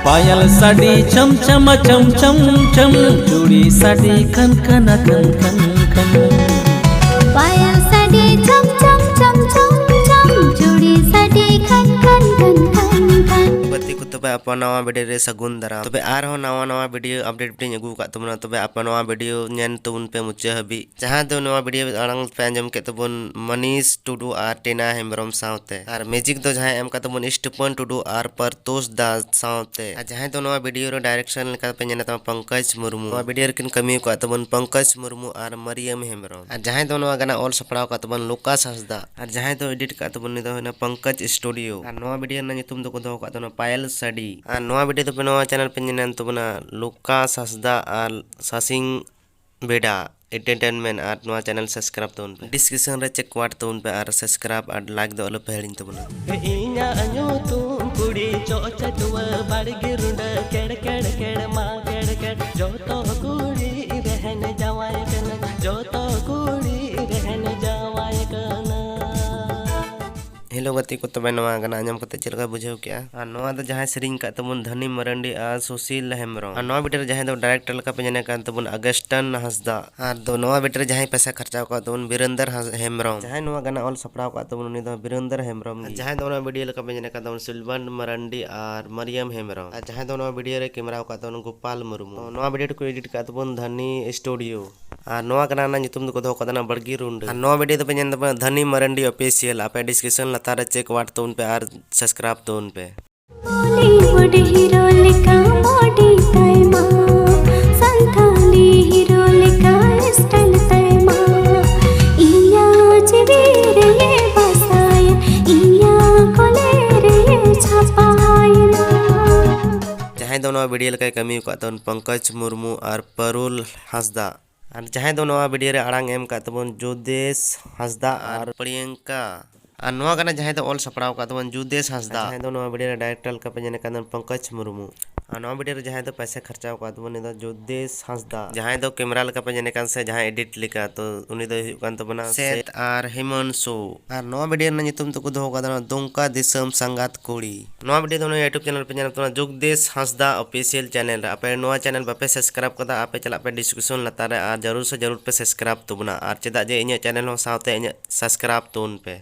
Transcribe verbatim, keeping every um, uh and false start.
पायल साड़ी छम छम छम छम छम, चूड़ी साड़ी खन खन खन खन खन। पायल साड़ी छम छम छम छम छम, चूड़ी साड़ी खन खन खन खन खन। ᱜᱟᱛᱮ ᱠᱚ, ᱛᱚᱵᱮ ᱟᱯᱮ ᱱᱟᱣᱟ ᱵᱷᱤᱰᱤᱭᱳ ᱨᱮ ᱥᱟᱹᱜᱩᱱ ᱫᱟᱨᱟᱢ᱾ ᱛᱚᱵᱮ ᱟᱨᱦᱚᱸ ᱱᱟᱣᱟ ᱱᱟᱣᱟ ᱵᱷᱤᱰᱤᱭᱳ ᱟᱯᱰᱮᱴ ᱵᱷᱤᱰᱤᱭᱳᱧ ᱟᱹᱜᱩ ᱟᱠᱟᱫ ᱛᱟᱵᱚᱱᱟ᱾ ᱛᱚᱵᱮ ᱟᱯᱮ ᱱᱚᱣᱟ ᱵᱷᱤᱰᱤᱭᱳ ᱧᱮᱞ ᱛᱟᱵᱚᱱ ᱯᱮ ᱢᱩᱪᱟᱹᱫ ᱦᱟᱹᱵᱤᱡ, ᱡᱟᱦᱟᱸ ᱫᱚ ᱱᱚᱣᱟ ᱵᱷᱤᱰᱤᱭᱳ ᱟᱲᱟᱝ ᱯᱮ ᱟᱸᱡᱚᱢ ᱠᱮᱫ ᱛᱟᱵᱚᱱ ᱢᱟᱱᱤᱥ ᱴᱩᱰᱩ ᱟᱨ ᱴᱤᱱᱟ ᱦᱮᱢᱵᱨᱚᱢ ᱥᱟᱶᱛᱮ, ᱟᱨ ᱢᱤᱭᱩᱡᱤᱠ ᱫᱚ ᱡᱟᱦᱟᱸᱭ ᱮᱢ ᱟᱠᱟᱫ ᱛᱟᱵᱚᱱ ᱥᱴᱤᱯᱷᱟᱱ ᱴᱩᱰᱩ ᱟᱨ ᱯᱟᱨᱛᱳᱥ ᱫᱟ ᱥᱟᱶᱛᱮ, ᱟᱨ ᱡᱟᱦᱟᱸᱭ ᱫᱚ ᱱᱚᱣᱟ ᱵᱷᱤᱰᱤᱭᱳ ᱨᱮ ᱰᱟᱭᱨᱮᱠᱥᱚᱱ ᱞᱮᱠᱟᱛᱮ ᱯᱮ ᱧᱮᱞ ᱛᱟᱵᱚᱱ ᱯᱚᱝᱠᱚᱡᱽ ᱢᱩᱨᱢᱩ᱾ ᱱᱚᱣᱟ ᱵᱷᱤᱰᱤᱭᱳ ᱨᱮᱠᱤᱱ ᱠᱟᱹᱢᱤ ᱟᱠᱟᱫ ᱛᱟᱵᱚᱱ ᱯᱚᱝᱠᱚᱡᱽ ᱢᱩᱨᱢᱩ ᱟᱨ ᱢᱟᱨᱤᱭᱟᱢ ᱦᱮᱢᱵᱨᱚᱢ, ᱟᱨ ᱡᱟᱦᱟᱸᱭ ᱫᱚ ᱱᱚᱣᱟ ᱜᱟᱱᱟ ᱚᱞ ᱥᱟᱯᱲᱟᱣ ᱟᱠᱟᱫ ᱛᱟᱵᱚᱱ ᱞᱩᱠᱟᱥ ᱦᱟᱸᱥᱫᱟ, ᱟᱨ ᱡᱟᱦᱟᱸᱭ ᱫᱚ ᱮᱰᱤᱴ ᱟᱠᱟᱫ ᱛᱟᱵᱚᱱ ᱩᱱᱤ ᱫᱚ ᱦᱩᱭᱱᱟ ᱯᱚᱝᱠᱚᱡᱽ ᱥᱴᱩᱰᱤᱭᱳ, ᱟᱨ ᱱᱚᱣᱟ ᱵᱷᱤᱰᱤᱭᱳ ᱨᱮᱱᱟᱜ ᱧᱩᱛᱩᱢ ᱫᱚᱠᱚ ᱫᱚᱦᱚ ᱟᱠᱟᱫ ᱛᱟᱵᱚᱱᱟ ᱯᱟᱭᱮᱞ ᱥᱟᱰᱤ᱾ ᱟᱨ ᱱᱚᱣᱟ ᱵᱷᱤᱰᱤᱭᱳ ᱫᱚ ᱯᱮ ᱱᱚᱣᱟ ᱪᱮᱱᱮᱞ ᱯᱮ ᱧᱮᱞ ᱧᱟᱢ ᱛᱟᱵᱚᱱᱟ ᱞᱩᱠᱟᱥ ᱦᱟᱸᱥᱫᱟ ᱟᱨ ᱥᱟᱥᱤᱝ ᱵᱮᱰᱟ ᱮᱱᱴᱟᱨᱴᱮᱱᱢᱮᱱᱴ, ᱟᱨ ᱱᱚᱣᱟ ᱪᱮᱱᱮᱞ ᱥᱟᱵᱥᱠᱨᱟᱭᱤᱵ ᱛᱟᱵᱚᱱ ᱯᱮ᱾ ᱰᱤᱥᱠᱨᱤᱯᱥᱚᱱ ᱨᱮ ᱪᱮᱠ ᱟᱣᱩᱴ ᱛᱟᱵᱚᱱ ᱯᱮ ᱟᱨ ᱥᱟᱵᱥᱠᱨᱟᱭᱤᱵ ᱟᱨ ᱞᱟᱭᱤᱠ ᱫᱚ ᱟᱞᱚ ᱯᱮ ᱦᱤᱲᱤᱧ ᱛᱟᱵᱚᱱᱟ᱾ ᱤᱧᱟᱜ ᱧᱩᱛᱩᱢ ᱠᱩᱲᱤ ᱪᱚᱜ ᱪᱟᱹᱴᱩᱣᱟᱹ ᱵᱟᱲᱜᱮ ᱨᱩᱸᱰᱟᱹ ᱠᱮᱲ ᱠᱮᱲ ᱠᱮᱲ ᱢᱟ ᱠᱮᱲ ᱠᱮᱲ, ᱡᱚᱛᱚ ᱠᱩᱲᱤ ᱨᱮᱦᱮᱱ ᱡᱟᱶᱟᱭ ᱠᱟᱱᱟ, ᱡᱚᱛᱚ ᱠᱩᱲᱤ ᱨᱮᱦᱮᱱ ᱡᱟᱶᱟᱭ ᱠᱟᱱᱟ᱾ ᱦᱮᱞᱳ ᱜᱟᱛᱮ ᱠᱚ, ᱛᱚᱵᱮ ᱱᱚᱣᱟ ᱜᱟᱱᱟ ᱟᱸᱡᱚᱢ ᱠᱟᱛᱮ ᱪᱮᱫ ᱞᱮᱠᱟ ᱵᱩᱡᱷᱟᱹᱣ ᱠᱮᱜᱼᱟ? ᱟᱨ ᱱᱚᱣᱟ ᱫᱚ ᱡᱟᱦᱟᱸᱭ ᱥᱮᱨᱮᱧ ᱠᱟᱜ ᱛᱟᱵᱚᱱ ᱫᱷᱟᱱᱤ ᱢᱟᱨᱟᱱᱰᱤ ᱟᱨ ᱥᱩᱥᱤᱞ ᱦᱮᱢᱵᱨᱚᱢ, ᱟᱨ ᱱᱚᱣᱟ ᱵᱷᱤᱰᱤᱭᱳ ᱨᱮ ᱡᱟᱦᱟᱸᱭ ᱫᱚ ᱰᱟᱭᱨᱮᱠᱴᱚᱨ ᱞᱮᱠᱟ ᱯᱮ ᱧᱮᱞᱮ ᱠᱟᱱ ᱛᱟᱵᱚᱱ ᱟᱜᱟᱥᱴᱟᱱ ᱦᱟᱸᱥᱫᱟ, ᱟᱨ ᱫᱚ ᱱᱚᱣᱟ ᱵᱷᱤᱰᱤᱭᱳ ᱨᱮ ᱡᱟᱦᱟᱸᱭ ᱯᱚᱭᱥᱟ ᱠᱷᱚᱨᱪᱟ ᱟᱠᱟᱫ ᱛᱟᱵᱚᱱ ᱵᱤᱨᱮᱱᱫᱟᱨ ᱦᱟᱸᱥ-, ᱦᱮᱢᱵᱨᱚᱢ, ᱡᱟᱦᱟᱸᱭ ᱱᱚᱣᱟ ᱜᱟᱱᱟ ᱚᱞ ᱥᱟᱯᱲᱟᱣ ᱟᱠᱟᱫ ᱛᱟᱵᱚᱱ ᱩᱱᱤ ᱫᱚ ᱵᱤᱨᱮᱱᱫᱟᱨ ᱦᱮᱢᱵᱨᱚᱢ ᱟᱨ ᱜᱮ᱾ ᱡᱟᱦᱟᱸᱭ ᱫᱚ ᱱᱚᱣᱟ ᱵᱷᱤᱰᱤᱭᱳ ᱞᱮᱠᱟ ᱯᱮ ᱧᱮᱞᱮ ᱠᱟᱱ ᱛᱟᱵᱚᱱ ᱥᱤᱞᱵᱟᱱ ᱢᱟᱨᱟᱱᱰᱤ ᱟᱨ ᱢᱟᱨᱤᱭᱟᱢ ᱦᱮᱢᱵᱨᱚᱢ, ᱟᱨ ᱡᱟᱦᱟᱸᱭ ᱫᱚ ᱱᱚᱣᱟ ᱵᱷᱤᱰᱤᱭᱳ ᱨᱮ ᱠᱮᱢᱮᱨᱟ ᱟᱠᱟᱫ ᱛᱟᱵᱚᱱ ᱜᱳᱯᱟᱞ ᱢᱩᱨᱢᱩ᱾ ᱛᱚ ᱱᱚᱣᱟ ᱵᱷᱤᱰᱤᱭᱳ ᱫᱚᱠᱚ ᱮᱰᱤᱴ ᱟᱠᱟᱫ ᱛᱟᱵᱚᱱ ᱫᱷᱟᱱᱤ ᱥᱴᱩᱰᱤᱭᱳ, ᱟᱨ ᱱᱚᱣᱟ ᱜᱟᱱᱟ ᱨᱮᱱᱟᱜ ᱧᱩᱛᱩᱢ ᱫᱚᱠᱚ ᱫᱚᱦᱚ ᱟᱠᱟᱫ ᱛᱟᱵᱚᱱᱟ ᱵᱟᱲᱜᱤ ᱨᱩᱸᱰᱟᱹ, ᱟᱨ ᱱᱚᱣᱟ ᱵᱷᱤᱰᱤᱭᱳ ᱫᱚᱯᱮ ᱧᱮᱞ ᱛᱟᱵᱚᱱᱟ ᱫᱷᱟᱱᱤ ᱢᱟᱨᱟᱱᱰᱤ ᱚᱯᱷᱤᱥᱤᱭᱟᱞ᱾ ᱟᱯᱮ ᱰᱤᱥᱠᱨᱤᱯᱥᱚᱱ ᱞᱟᱛᱟᱨ ᱨᱮ ᱪᱮᱠ ᱟᱣᱩᱴ ᱛᱟᱵᱚᱱ ᱯᱮ ᱟᱨ ᱥᱟᱵᱥᱠᱨᱟᱭᱤᱵ ᱛᱟᱵᱚᱱ ᱯᱮ᱾ ᱵᱚᱞᱤᱣᱩᱰ ᱦᱤᱨᱳ ᱞᱮᱠᱟ ᱵᱚᱰᱤ ᱛᱟᱭᱢᱟ, ᱥᱟᱱᱛᱟᱞᱤ ᱦᱤᱨᱳ ᱞᱮᱠᱟ ᱥᱴᱟᱭᱤᱞ ᱛᱟᱭᱢᱟ᱾ ᱤᱧᱟᱹᱜ ᱡᱤᱣᱤ ᱨᱮ ᱵᱟᱥᱟᱭᱮᱱ, ᱤᱧᱟᱹᱜ ᱠᱚᱞᱮ ᱨᱮ ᱪᱷᱟᱯᱟᱭᱮᱱᱟ᱾ ᱡᱟᱦᱟᱸᱭ ᱫᱚ ᱱᱚᱣᱟ ᱵᱷᱤᱰᱤᱭᱳ ᱞᱮᱠᱟᱭ ᱠᱟᱹᱢᱤ ᱟᱠᱟᱫ ᱛᱟᱵᱚᱱ ᱯᱚᱝᱠᱚᱡᱽ ᱢᱩᱨᱢᱩ ᱟᱨ ᱯᱟᱨᱩᱞ ᱦᱟᱸᱥᱫᱟ, ᱟᱨ ᱡᱟᱦᱟᱸᱭ ᱫᱚ ᱱᱚᱣᱟ ᱵᱷᱤᱰᱤᱭᱳ ᱨᱮ ᱟᱲᱟᱝ ᱮᱢ ᱟᱠᱟᱫ ᱛᱟᱵᱚᱱ ᱡᱩᱫᱮᱥ ᱦᱟᱸᱥᱫᱟ ᱟᱨ ᱯᱨᱤᱭᱟᱝᱠᱟ᱾ ᱟᱨ ᱱᱚᱣᱟ ᱜᱟᱱᱟ ᱡᱟᱦᱟᱸᱭ ᱫᱚ ᱚᱞ ᱥᱟᱯᱲᱟᱣ ᱟᱠᱟᱫ ᱛᱟᱵᱚᱱ ᱡᱩᱫᱮᱥ ᱦᱟᱸᱥᱫᱟ᱾ ᱟᱨ ᱡᱟᱦᱟᱸᱭ ᱫᱚ ᱱᱚᱣᱟ ᱵᱷᱤᱰᱤᱭᱳ ᱨᱮ ᱰᱟᱭᱨᱮᱠᱴᱚᱨ ᱞᱮᱠᱟ ᱯᱮ ᱧᱮᱞᱮ ᱠᱟᱱ ᱛᱟᱵᱚᱱ ᱯᱚᱝᱠᱚᱡᱽ ᱢᱩᱨᱢᱩ᱾ ᱟᱨ ᱱᱚᱣᱟ ᱵᱷᱤᱰᱤᱭᱳ ᱨᱮ ᱡᱟᱦᱟᱸᱭ ᱫᱚ ᱯᱚᱭᱥᱟ ᱠᱷᱚᱨᱪᱟ ᱟᱠᱟᱫ ᱛᱟᱵᱚᱱᱟ, ᱩᱱᱤ ᱫᱚ ᱡᱚᱜᱽᱫᱤᱥ ᱦᱟᱸᱥᱫᱟ, ᱡᱟᱦᱟᱸᱭ ᱫᱚ ᱠᱮᱢᱮᱨᱟ ᱞᱮᱠᱟ ᱯᱮ ᱧᱮᱞᱮ ᱠᱟᱱ ᱥᱮ ᱡᱟᱦᱟᱸᱭ ᱮᱰᱤᱴ ᱞᱮᱠᱟ, ᱛᱚ ᱩᱱᱤ ᱫᱚᱭ ᱦᱩᱭᱩᱜ ᱠᱟᱱ ᱛᱟᱵᱚᱱᱟ ᱥᱮᱛ ᱟᱨ ᱦᱤᱢᱟᱱᱥᱩ᱾ ᱟᱨ ᱱᱚᱣᱟ ᱵᱷᱤᱰᱤᱭᱳ ᱨᱮᱱᱟᱜ ᱧᱩᱛᱩᱢ ᱫᱚᱠᱚ ᱫᱚᱦᱚ ᱠᱟᱫᱟ ᱱᱚᱣᱟ ᱫᱩᱢᱠᱟ ᱫᱤᱥᱚᱢ ᱥᱟᱸᱜᱟᱛ ᱠᱩᱲᱤ᱾ ᱱᱚᱣᱟ ᱵᱷᱤᱰᱤᱭᱳ ᱫᱚ ᱱᱩᱭ YouTube ᱪᱮᱱᱮᱞ ᱯᱮ ᱧᱮᱞ ᱛᱟᱵᱚᱱᱟ, ᱡᱚᱜᱽᱫᱤᱥ ᱦᱟᱸᱥᱫᱟ ᱚᱯᱷᱤᱥᱤᱭᱟᱞ ᱪᱮᱱᱮᱞ ᱨᱮ᱾ ᱟᱯᱮ ᱱᱚᱣᱟ ᱪᱮᱱᱮᱞ ᱵᱟᱯᱮ ᱥᱟᱵᱥᱠᱨᱟᱭᱤᱵ ᱠᱟᱫᱟ, ᱟᱯᱮ ᱪᱟᱞᱟᱜ ᱯᱮ ᱰᱤᱥᱠᱨᱤᱯᱥᱚᱱ ᱞᱟᱛᱟᱨ ᱨᱮ ᱟᱨ ᱡᱟᱹᱨᱩᱲ ᱥᱮ ᱡᱟᱹᱨᱩᱲ ᱯᱮ ᱥᱟᱵᱥᱠᱨᱟᱭᱤᱵ ᱛᱟᱵᱚᱱᱟ᱾ ᱟᱨ ᱪᱮᱫᱟᱜ ᱡᱮ ᱤᱧᱟᱹᱜ ᱪᱮᱱᱮᱞ ᱦᱚᱸ ᱥᱟᱶᱛᱮ ᱤᱧᱟᱹᱜ ᱥᱟᱵᱥᱠᱨᱟᱭᱤᱵ ᱛᱟᱵᱚᱱ ᱯᱮ᱾